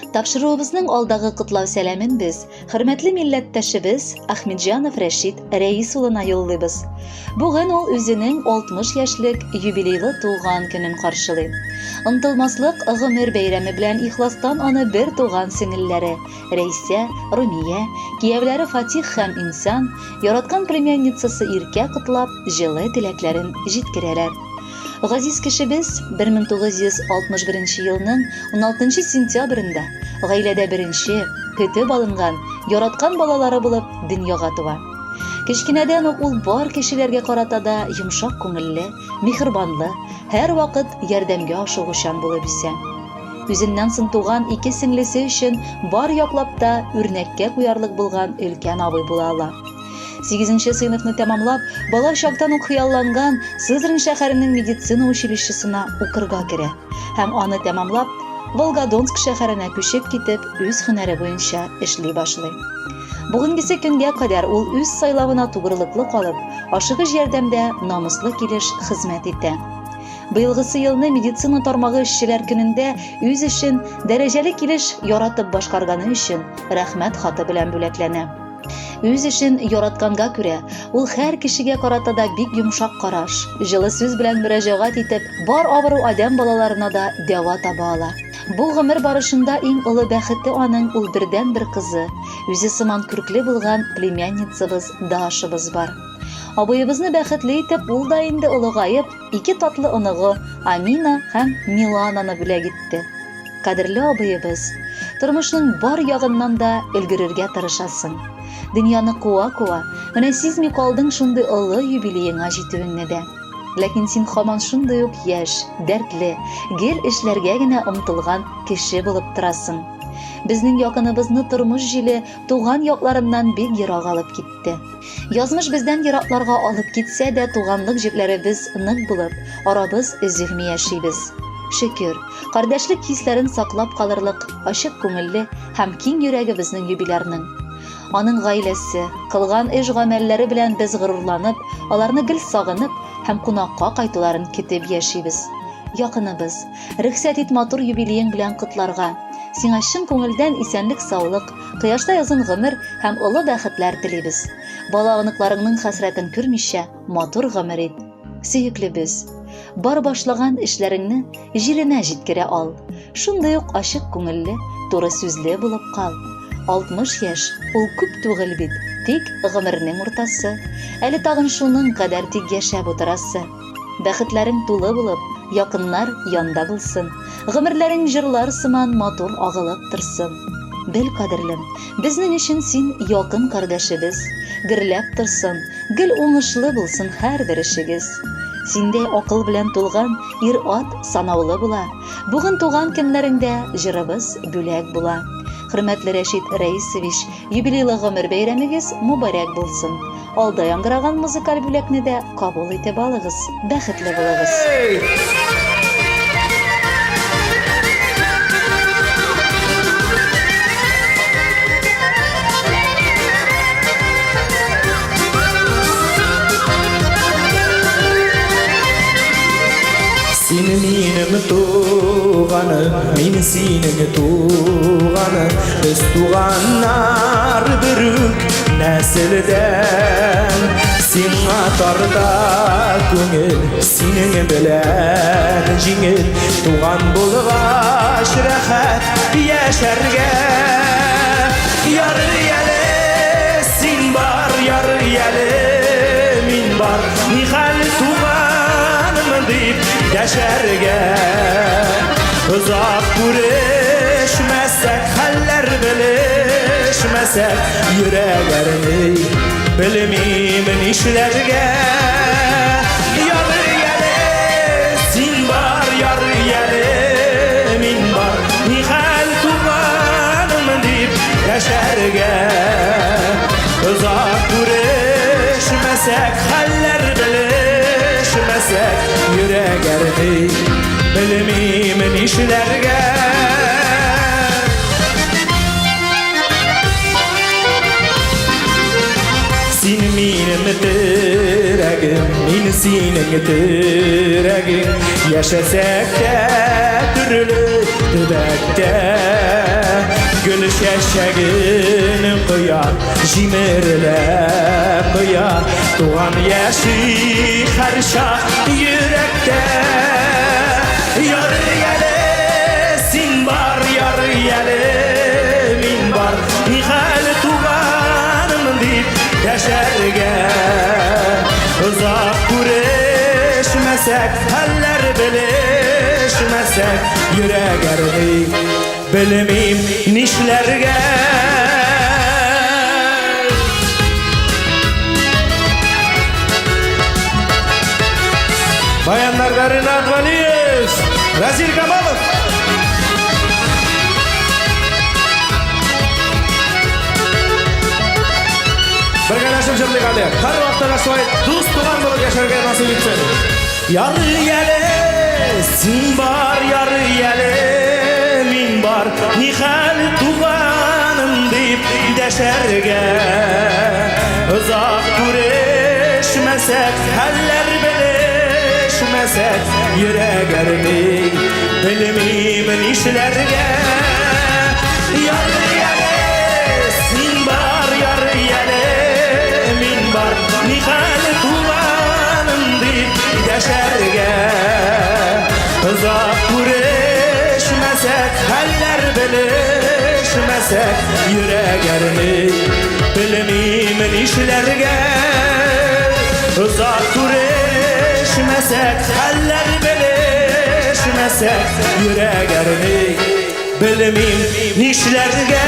Тапшыруыбызның алдагы котлау сәламен без хөрмәтле милләттәшебез Ахмедҗанов Рәшит Рәис улына юллыйбыз. Бүген ул үзенең 60 яшьлек юбилейлы туган көнен каршылый. Онтылмаслык гомер бәйрәме белән ихластан аны бер туган сеңелләре Рәйсә, Румия, кияүләре Фатих һәм Инсан, яраткан племянницасы Иркә котлап, җылы теләкләрен җиткерәләр. Газиз кешебез 1961 елның 16 сентябрендә гаиләдә беренче, көтеп алынган, яраткан балалары булып дөньяга туа. Кечкенәдән үк ул бар кешеләргә карата да йомшак күңелле, миһербанлы, һәрвакыт ярдәмгә ашыгучан булып үсә. Үзеннән соң туган ике сеңлесе өчен бар яклап та үрнәккә куярлык булган өлкән абый була ала. Сигезенче сыйныфны тәмамлап, бала чактан ук хыялланган Сызрань шәһәренең медицина училищесына укырга керә һәм аны тәмамлап, Волгодонск шәһәренә күчеп китеп, үз һөнәре буенча эшли башлый. Бүгенгесе көнгә кадәр ул үз сайлавына тугрылыклы калып, ашыгыч ярдәмдә намуслы килеш хезмәт итә. Быелгысы елны медицина тармагы эшчеләр көнендә үз эшен дәрәҗәле килеш яратып башкарганы өчен рәхмәт хаты белән бүләкләнә. Үз эшен яратканга күрә, ул һәр кешегә карата да бик йомшак караш, җылы сүз белән мөрәҗәгать итеп, бар авыру адәм балаларына да дәва таба ала. Бу гомер барышында иң олы бәхете аның ул бердәнбер кызы, үзе сыман күркле булган племянницабыз Дашабыз бар. Абыебызны бәхетле итеп, ул да инде олыгаеп, ике татлы оныгы Амина һәм Милананы бүләк итте. Кадерле абыебыз, тормышның бар ягыннан да өлгерергә тырышасың. Дөньяны куа-куа, менә сизми калдың шундый олы юбилееңа җитүеңне дә. Ләкин син һаман шундый ук яшь, дәртле, гел эшләргә генә омтылган кеше булып торасың. Безнең якыныбызны тормыш җиле туган якларыннан бик ерак алып китте. Язмыш бездән еракларга алып китсә дә, туганлык җепләребез нык булып, арабыз өзелми яшибез. Шөкер, кардәшлек хисләрен саклап калырлык ачык күңелле һәм киң йөрәге безнең юбилярның. Аның гаиләсе, кылган эш-гамәлләре белән без горурланып, аларны гел сагынып һәм кунакка кайтуларын көтеп яшибез. Якыныбыз, рөхсәт ит матур юбилеең белән котларга. Сиңа чын күңелдән исәнлек-саулык, кояштай озын гомер һәм олы бәхетләр телибез. Бала-оныкларыңның хәсрәтен күрмичә, матур гомер ит. Сөеклебез, бар башлаган эшләреңне җиренә җиткерә ал. Шундый ук ачык күңелле, туры сүзле булып кал. 60 яшь, ул күп түгел бит, тик гомернең уртасы. Әле тагын шуның кадәр тик яшәп утырасы. Бәхетләрең тулы булып, якыннар янда булсын. Гомерләрең җырлар сыман матур агылып торсын. Бел, кадерлем, безнең өчен син якын кардәшебез. Гөрләп торсын, гел уңышлы булсын һәрбер эшегез. Синдәй акыл белән тулган ир-ат санаулы була. Бүген туган көннәреңдә җырыбыз бүләк була. Хөрмәтле Рәшит Рәисович, юбилейлы гомер бәйрәмегез мөбарәк булсын. Алда яңгыраган музыкаль бүләкне дә кабул итеп алыгыз. Бәхетле булыгыз! Син минем туганым, мин синең туганым, без туганнар берүк нәселдән. Сиңа тарта күңел, синең белән җиңел, туган булгач рәхәт яшәргә. Ярый әле син бар, ярый әле мин бар, нихәл туганмын дип яшәргә. Озак күрешмәсәк, хәлләр белешмәсәк, йөрәк әрни, белмим нишләргә. Ярый әле син бар, ярый әле мин бар, нихәл туганмын дип яшәргә. Озак күрешмәсәк, хәлләр белешмәсәк, йөрәк әрни, белмим нишләргә. Син минем терәгем, мин синең терәгең. Яшәсәк тә төрле төбәктә. Гөл чәчәген коя, җимерелә кыя. Туган яши һәрчак йөрәктә. Ярый әле син бар, ярый әле мин бар. Нихәл туганым дип дәшәргә. Озак күрешмәсәк, хәлләр белешмәсәк, йөрәк әрни, белмим нишләргә. Баяннарда Ренат Валиев, Разил Камалов. Бергәләшеп җырлыйк әле. Һәрвакытта да шулай дус туган булып яшәргә насыйп итсен. Ярый әле син бар, ярый әле мин бар. Нихәл туганым дип дәшәргә. Озак күрешмәсәк, хәлләр белешмәсәк, йөрәк әрни, белмим нишләргә. Ярый әле син бар, ярый әле мин бар. Нихәл туганым дип дәшәргә. Озак күрешмәсәк, хәлләр белешмәсәк, йөрәк әрни, белмим нишләргә. Озак күрешмәсәк, хәлләр белешмәсәк, йөрәк әрни, белмим нишләргә.